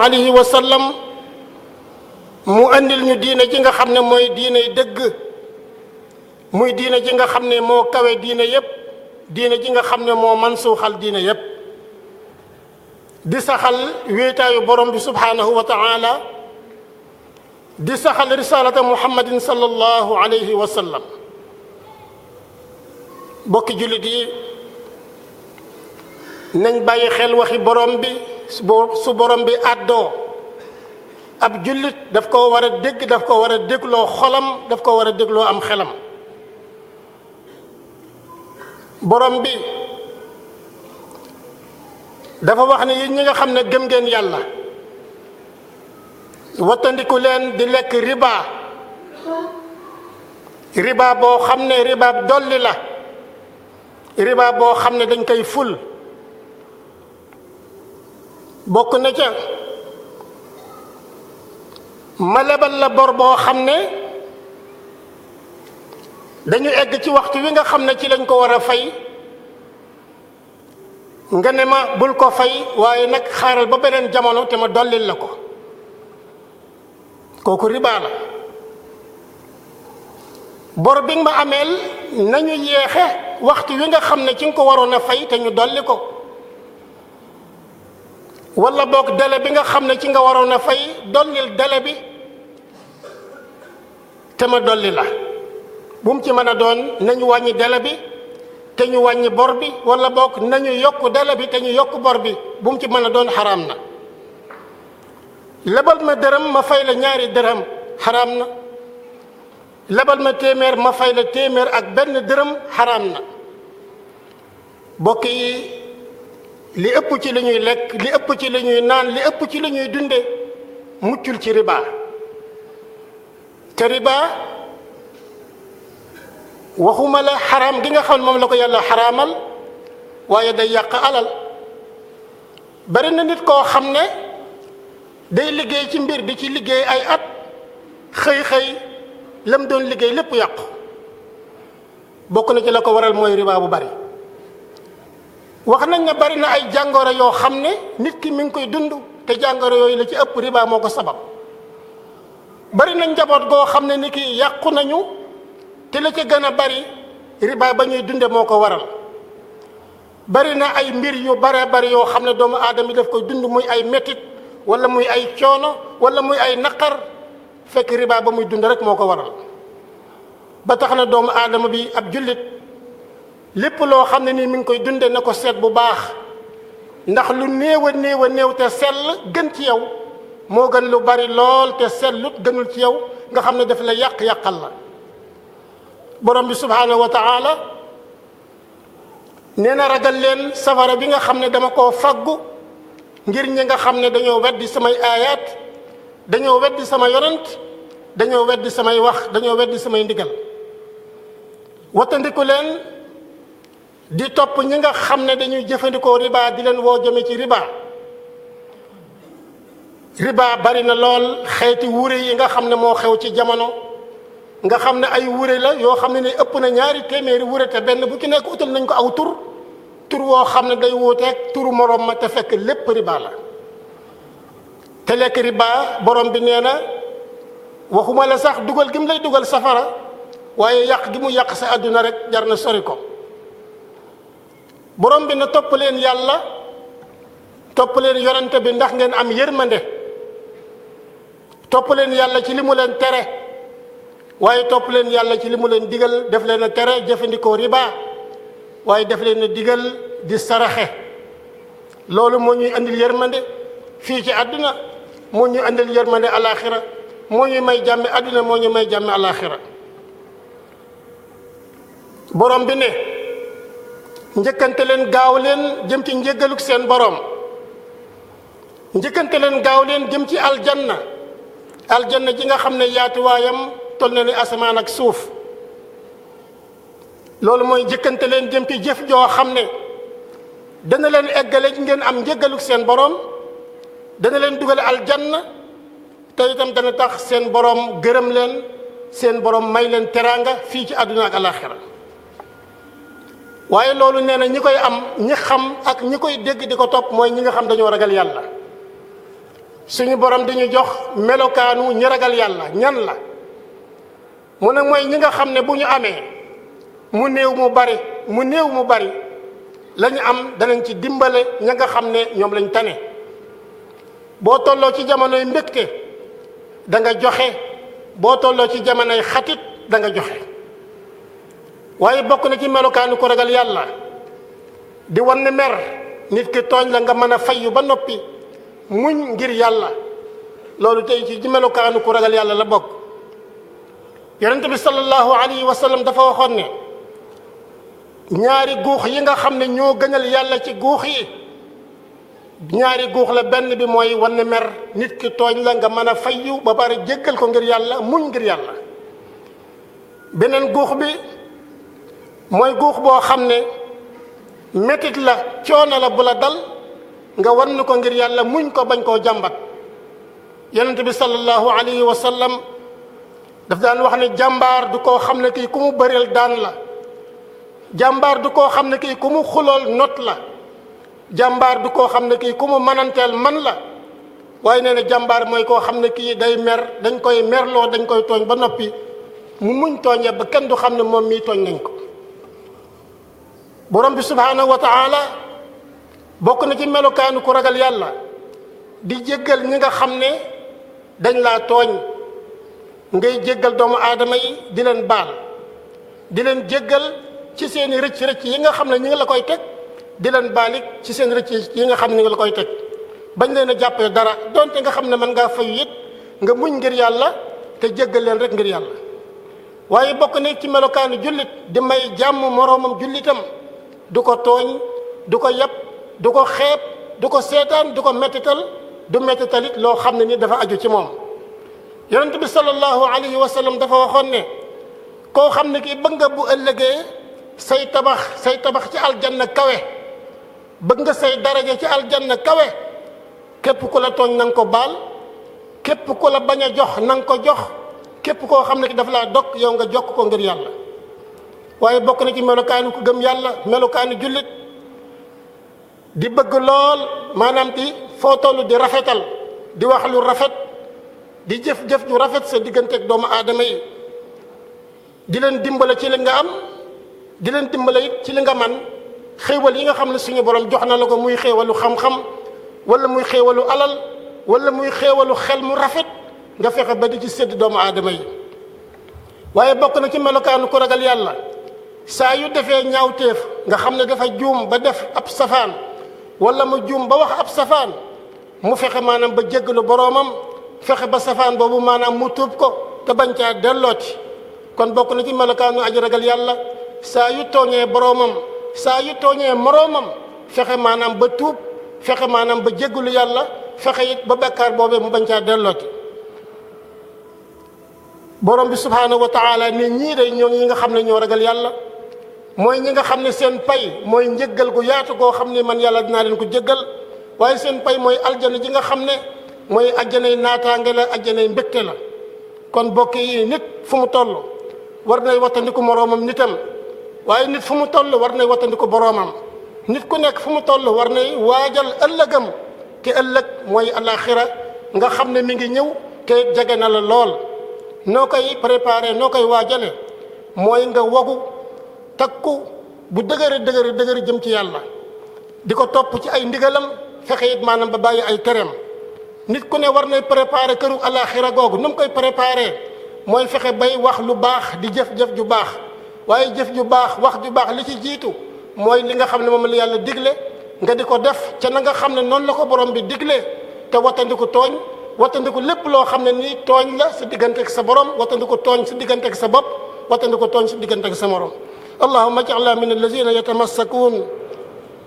alayhi wa sallam mu andil ñu diine ji nga xam ne mooy diine dëgg, muy diine ji nga xam ne moo kawe diine yépp, diine ji nga xam ne moo mansuuxal diine yépp, di saxal wéetaayu borom bi subhaanahu wa taala, di saxal risalata muhammadin sallallahu alayhi wa sallam. bokki jullit yi nañ bàyyi xel waxi borom bi. su borom bi àddoo, ab jullit daf ko war a dégg, daf ko war a dégloo xolam, daf ko war a dégloo am xelam. borom bi dafa wax ne yéen ñi nga xam ne gëm ngeen yàlla, wattandiku leen di lekk riba, riba boo xam ne riba dolli la, riba boo xam ne dañ koy ful. bokk na ca ma lebal la bor boo xam ne dañu egg ci waxtu wi nga xam ne ci lañ ko war a fay, nga ne ma bul ko fay waaye nag xaaral ba beneen jamono te ma dollil la ko, kooku riba la. bor bi nga ma ameel nañu yeexe waxtu wi nga xam ne ci nga ko waroon a fay te ñu dolli ko, wala boog délai bi nga xam ne ci nga waroon a fay dollil délai bi te ma dolli la. bu mu ci mën a doon nañu wàññi délai bi te ñu wàññi bor bi, wala boog nañu yokk délai bi te ñu yokk bor bi, bu mu ci mën a doon xaraam na. lebal ma dërëm ma fay la ñaari dërëm xaraam na, lebal ma téeméer ma fay la téeméer ak benn dërëm xaraam na. bokk yi li ëpp ci li ñuy lekk, li ëpp ci li ñuy naan, li ëpp ci li ñuy dunde muccul ci riba. te riba waxuma la xaraam gi nga xam ne moom la ko yàlla xaraamal, waaye day yàq alal. bari na nit koo xam ne day liggéey ci mbir di ci liggéey ay at, xëy lam doon liggéey lépp yàqu. bokk na ci la ko waral mooy riba bu bari. wax nañ ne bari na ay jàngoro yoo xam ne nit ki mi ngi koy dund, te jàngoro yooyu la ci ëpp riba moo ko sabab. bari na njaboot goo xam ne ni ki yàqu nañu, te la ca gën a bari riba ba ñuy dunde moo ko waral. bari na ay mbir yu bare bari yoo xam ne doomu aadama yi daf koy dund, muy ay metit wala muy ay coono wala muy ay naqar, fekk riba ba muy dund rek moo ko waral. ba tax na doomu aadama bi, ab jullit, lépp loo xam ne nii mi ngi koy dunde na ko seet bu baax, ndax lu néew a néew te sell gën ci yow moo gën lu bari lool te sellut gënul ci yow, nga xam ne daf la yàqal la. borom bi subhaanahu wa taala nee na ragal leen safara bi nga xam ne dama koo faggu ngir ñi nga xam ne dañoo weddi samay aayaat, dañoo weddi sama yonent, dañoo weddi samay wax, dañoo weddi samay ndigal. wattandiku leen di topp ñi nga xam ne dañuy jëfandikoo riba, di leen woo jëme ci riba. riba bari na lool, xeeti wure yi nga xam ne moo xew ci jamono, nga xam ne ay wure la yoo xam ne ni ëpp na 200 wure, te benn bu ci nekk utal nañ ko aw tur woo xam ne day wuuteeg turu morom ma, te fekk lépp riba la. te lekk riba borom bi nee na waxuma la sax dugal gi mu lay dugal safara, waaye yàq gi mu yàq sa àdduna rek jar na sori ko. borom bi na topp leen yàlla, topp leen yonente bi ndax ngeen am yërmande. topp leen yàlla ci li mu leen tere, waaye topp leen yàlla ci li mu leen digal. def leen a tere jëfandikoo riba, waaye def leen a digal di saraxe. loolu moo ñuy andil yërmande fii ci àdduna, moo ñuy andil yërmande alaxira, moo ñuy may jàmme àdduna, moo ñu may jàmme alaxira. borom bi ne njëkkante leen gaaw leen jëm ci njëggaluk seen borom, njëkkante leen gaaw leen jëm ci aljanna ji nga xam ne yaatuwaayam tol na ni asamaan ak suuf. loolu mooy njëkkante leen jëm ci jëf joo xam ne dana leen eggale ngeen am njëggaluk seen borom, dana leen dugal aljanna, te itam dana tax seen borom gërëm leen, seen borom may leen teraanga fii ci àdduna ak alaxira. waaye loolu nee na ñi koy am, ñi xam ak ñi koy dégg di ko topp mooy ñi nga xam dañoo ragal yàlla. suñu borom di ñu jox melokaanu ñi ragal yàlla ñan la mu ne mooy ñi nga xam ne bu ñu amee mu néew mu bari la ñu am danañ ci dimbale ña nga xam ne ñoom lañ tane boo tolloo ci jamonoy mbégte da nga joxe boo tolloo ci jamonoy xatit da nga joxe waaye bokk na ci melokaanu ko ragal yàlla di wan ne mer nit ki tooñ la nga mën a fayyu ba noppi muñ ngir yàlla loolu tey ci melokaanu ko ragal yàlla la bokk yonent bi sallallahu alayhi wa sallam dafa waxoon ne ñaari guux yi nga xam ne ñoo gënal yàlla ci guux yi ñaari guux la benn bi mooy wan ne mer nit ki tooñ la nga mën a fayyu ba pare jéggal ko ngir yàlla muñ ngir yàlla beneen guux bi mooy guux boo xam ne métit la coono la bu la dal nga wan ko ngir yàlla muñ ko bañ koo jàmbat yonent bi sallallahu alayhi wa sallam daf daan wax ne jàmbaar du koo xam ne kii ku mu bëreel daan la jàmbaar du koo xam ne kii ku mu xulool not la jàmbaar du koo xam ne kii ku mu mananteel man la waaye nee na jàmbaar mooy koo xam ne kii day mer dañ koy merloo dañ koy tooñ ba noppi mu muñ tooñee ba kenn du xam ne moom mii tooñ nañ ko borom bi subhaanahu wa taala bokk na ci melokaanu ku ragal yàlla di jéggal ñi nga xam ne dañ laa tooñ ngay jéggal doomu aadama yi di leen baal di leen jéggal ci seen i rëcc yi nga xam ne ñi ngi la koy teg di leen baalik ci seen rëcc yi nga xam ne ñi ngi la koy teg bañ leen a jàppee dara donte nga xam ne mën ngaa fayu it nga muñ ngir yàlla te jéggal leen rek ngir yàlla waaye bokk na ci melokaanu jullit di may jàmm moroomam jullitam du ko tooñ du ko yab du ko xeeb du ko seetaan du ko mettital du mettitalit loo xam ne ni dafa aju ci moom yonent bi sallallahu alayhi wa sallam dafa waxoon ne koo xam ne kii bëgg nga bu ëllëgee say tabax ci aljanna kawe bëgg nga say daraja ci aljanna kawe képp ku la tooñ na nga ko baal képp ku la bañ a jox na nga ko jox képp koo xam ne ki dafa laa dog yow nga jokk ko ngir yàlla waaye bokk na ci melokaanu ku gëm yàlla melokaanu jullit di bëgg lool maanaam di foo toll di rafetal di wax lu rafet di jëf-jëf ju rafet sa digganteeg doomu aadama yi di leen dimbale ci li nga am di leen dimbale it ci li nga man xéewal yi nga xam ne suñu borom jox na la ko muy xéewalu xam-xam wala muy xéewalu alal wala muy xéewalu xel mu rafet nga fexe ba di ci sédd doomu aadama yi waaye bokk na ci melokaanu ku ragal yàlla saa yu defee ñaawteef nga xam ne dafa juum ba def ab safaan wala mu juum ba wax ab safaan mu fexe maanaam ba jéggalu boroomam fexe ba safaan boobu maanaam mu tuub ko te bañ caa dellooti kon bokk na ci melokaanu aji ragal yàlla saa yu tooñee boroomam saa yu tooñee moroomam fexe maanaam ba tuub fexe maanaam ba jéggalu yàlla fexe it ba bekkaar boobee mu bañ caa dellooti borom bi subhaanahu wa taala ne ñii day ñoo ñi nga xam ne ñoo ragal yàlla mooy ñi nga xam ne seen pay mooy njëggal gu yaatu goo xam ne man yàlla dinaa leen ko jéggal waaye seen pay mooy aljana ji nga xam ne mooy ajjanay naataange la ajjanay mbégte la kon bokk yi nit fu mu toll war nay wattandiku moroomam nitam waaye nit fu mu toll war nay wattandiku boroomam nit ku nekk fu mu toll war nay waajal ëllëgam te ëllëg mooy alaxira nga xam ne mi ngi ñëw te jege na la lool noo koy préparé noo koy waajale mooy nga wogu takku bu dëgëri jëm ci yàlla di ko topp ci ay ndigalam fexe it maanaam ba bàyyi ay tereem nit ku ne war nay préparé këru alaxira googu nu mu koy préparé mooy fexe bay wax lu baax di jëf-jëf ju baax waaye jëf ju baax wax ju baax li ci jiitu mooy li nga xam ne moom la yàlla digle nga di ko def ca na nga xam ne noonu la ko borom bi digle te wattandiku tooñ wattandiku lépp loo xam ne nii tooñ la sa diggante ak sa borom wattandiku tooñ sa diggante ak sa bopp wattandiku tooñ sa diggante ak sa morom allahumma ij'alna min allazina yatamassakun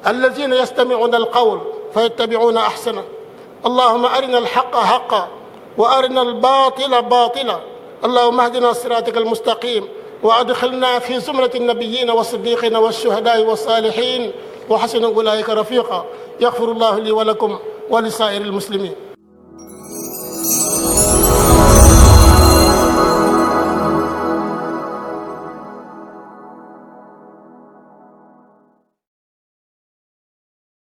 allazina yastami'una alqawl fayattabi'una ahsana اللهم أرنا الحق حقا وأرنا الباطل باطلا اللهم اهدنا صراطك المستقيم وأدخلنا في زمرة النبيين والصديقين والشهداء والصالحين وحسن أولئك رفيقا يغفر الله لي ولكم ولسائر المسلمين